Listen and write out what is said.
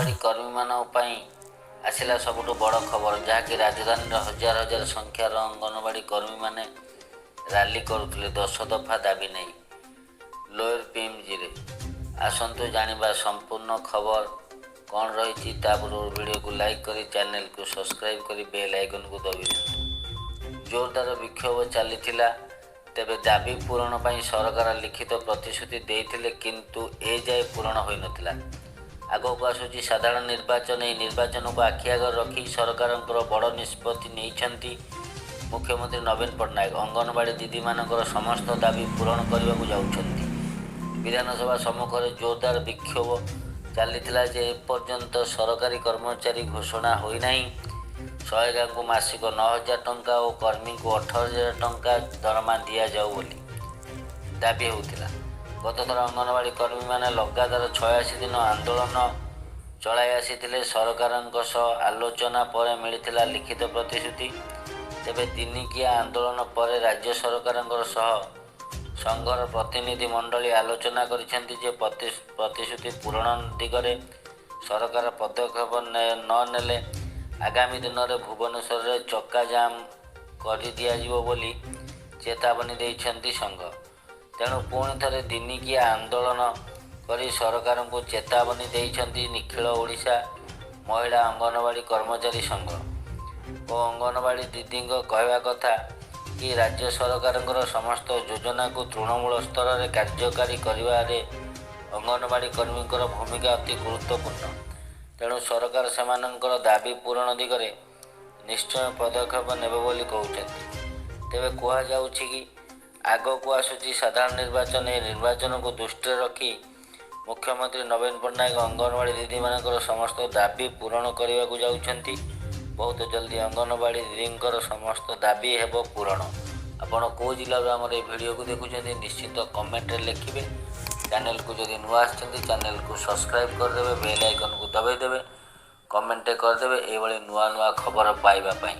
ଅଙ୍ଗନବାଡ଼ି କର୍ମୀମାନଙ୍କ ପାଇଁ ଆସିଲା ସବୁଠୁ ବଡ଼ ଖବର, ଯାହାକି ରାଜଧାନୀର ହଜାର ହଜାର ସଂଖ୍ୟାର ଅଙ୍ଗନବାଡ଼ି କର୍ମୀମାନେ ରାଲି କରୁଥିଲେ 10 ଦଫା ଦାବି ନେଇ ଲୋୟର ପିଏମ୍ଜିରେ। ଆସନ୍ତୁ ଜାଣିବା ସମ୍ପୂର୍ଣ୍ଣ ଖବର କ'ଣ ରହିଛି। ତା ପୂର୍ବରୁ ଭିଡ଼ିଓକୁ ଲାଇକ୍ କରି ଚ୍ୟାନେଲକୁ ସବସ୍କ୍ରାଇବ୍ କରି ବେଲ୍ ଆଇକନ୍କୁ ଦବାଇ ଦିଅନ୍ତୁ। ଜୋରଦାର ବିକ୍ଷୋଭ ଚାଲିଥିଲା। ତେବେ ଦାବି ପୂରଣ ପାଇଁ ସରକାର ଲିଖିତ ପ୍ରତିଶ୍ରୁତି ଦେଇଥିଲେ, କିନ୍ତୁ ଏଯାଏ ପୂରଣ ହୋଇନଥିଲା। ଆଗକୁ ଆସୁଛି ସାଧାରଣ ନିର୍ବାଚନ। ଏହି ନିର୍ବାଚନକୁ ଆଖି ଆଗରେ ରଖି ସରକାରଙ୍କର ବଡ଼ ନିଷ୍ପତ୍ତି ନେଇଛନ୍ତି ମୁଖ୍ୟମନ୍ତ୍ରୀ ନବୀନ ପଟ୍ଟନାୟକ। ଅଙ୍ଗନବାଡ଼ି ଦିଦିମାନଙ୍କର ସମସ୍ତ ଦାବି ପୂରଣ କରିବାକୁ ଯାଉଛନ୍ତି। ବିଧାନସଭା ସମ୍ମୁଖରେ ଜୋରଦାର ବିକ୍ଷୋଭ ଚାଲିଥିଲା ଯେ ଏପର୍ଯ୍ୟନ୍ତ ସରକାରୀ କର୍ମଚାରୀ ଘୋଷଣା ହୋଇନାହିଁ। ସହାୟିକାଙ୍କୁ ମାସିକ 9000 ଟଙ୍କା ଓ କର୍ମୀଙ୍କୁ 18,000 ଟଙ୍କା ଦରମା ଦିଆଯାଉ ବୋଲି ଦାବି ହେଉଥିଲା। ଗତଥର ଅଙ୍ଗନବାଡ଼ି କର୍ମୀମାନେ ଲଗାତାର 86 ଦିନ ଆନ୍ଦୋଳନ ଚଳାଇ ଆସିଥିଲେ। ସରକାରଙ୍କ ସହ ଆଲୋଚନା ପରେ ମିଳିଥିଲା ଲିଖିତ ପ୍ରତିଶ୍ରୁତି। ତେବେ ଦିନିକିଆ ଆନ୍ଦୋଳନ ପରେ ରାଜ୍ୟ ସରକାରଙ୍କ ସହ ସଂଘର ପ୍ରତିନିଧି ମଣ୍ଡଳୀ ଆଲୋଚନା କରିଛନ୍ତି ଯେ ପ୍ରତିଶ୍ରୁତି ପୂରଣ ଦିଗରେ ସରକାର ପଦକ୍ଷେପ ନ ନେଲେ ଆଗାମୀ ଦିନରେ ଭୁବନେଶ୍ୱରରେ ଚକା ଜାମ୍ କରିଦିଆଯିବ ବୋଲି ଚେତାବନୀ ଦେଇଛନ୍ତି ସଂଘ। ତେଣୁ ପୁଣି ଥରେ ଦିନିକିଆ ଆନ୍ଦୋଳନ କରି ସରକାରଙ୍କୁ ଚେତାବନୀ ଦେଇଛନ୍ତି ନିଖିଳ ଓଡ଼ିଶା ମହିଳା ଅଙ୍ଗନବାଡ଼ି କର୍ମଚାରୀ ସଂଘ ଓ ଅଙ୍ଗନବାଡ଼ି ଦିଦିଙ୍କ କହିବା କଥା କି ରାଜ୍ୟ ସରକାରଙ୍କର ସମସ୍ତ ଯୋଜନାକୁ ତୃଣମୂଳ ସ୍ତରରେ କାର୍ଯ୍ୟକାରୀ କରିବାରେ ଅଙ୍ଗନବାଡ଼ି କର୍ମୀଙ୍କର ଭୂମିକା ଅତି ଗୁରୁତ୍ୱପୂର୍ଣ୍ଣ। ତେଣୁ ସରକାର ସେମାନଙ୍କର ଦାବି ପୂରଣ ଦିଗରେ ନିଶ୍ଚୟ ପଦକ୍ଷେପ ନେବେ ବୋଲି କହୁଛନ୍ତି। ତେବେ କୁହାଯାଉଛି କି ଆଗକୁ ଆସୁଛି ସାଧାରଣ ନିର୍ବାଚନ। ଏହି ନିର୍ବାଚନକୁ ଦୃଷ୍ଟିରେ ରଖି ମୁଖ୍ୟମନ୍ତ୍ରୀ ନବୀନ ପଟ୍ଟନାୟକ ଅଙ୍ଗନବାଡ଼ି ଦିଦିମାନଙ୍କର ସମସ୍ତ ଦାବି ପୂରଣ କରିବାକୁ ଯାଉଛନ୍ତି। ବହୁତ ଜଲ୍ଦି ଅଙ୍ଗନବାଡ଼ି ଦିଦିଙ୍କର ସମସ୍ତ ଦାବି ହେବ ପୂରଣ। ଆପଣ କେଉଁ ଜିଲ୍ଲାରୁ ଆମର ଏହି ଭିଡ଼ିଓକୁ ଦେଖୁଛନ୍ତି ନିଶ୍ଚିତ କମେଣ୍ଟରେ ଲେଖିବେ। ଚ୍ୟାନେଲକୁ ଯଦି ନୂଆ ଆସିଛନ୍ତି ଚ୍ୟାନେଲକୁ ସବସ୍କ୍ରାଇବ୍ କରିଦେବେ, ବେଲ୍ ଆଇକନ୍କୁ ଦବାଇ ଦେବେ, କମେଣ୍ଟଟେ କରିଦେବେ ଏଇଭଳି ନୂଆ ନୂଆ ଖବର ପାଇବା ପାଇଁ।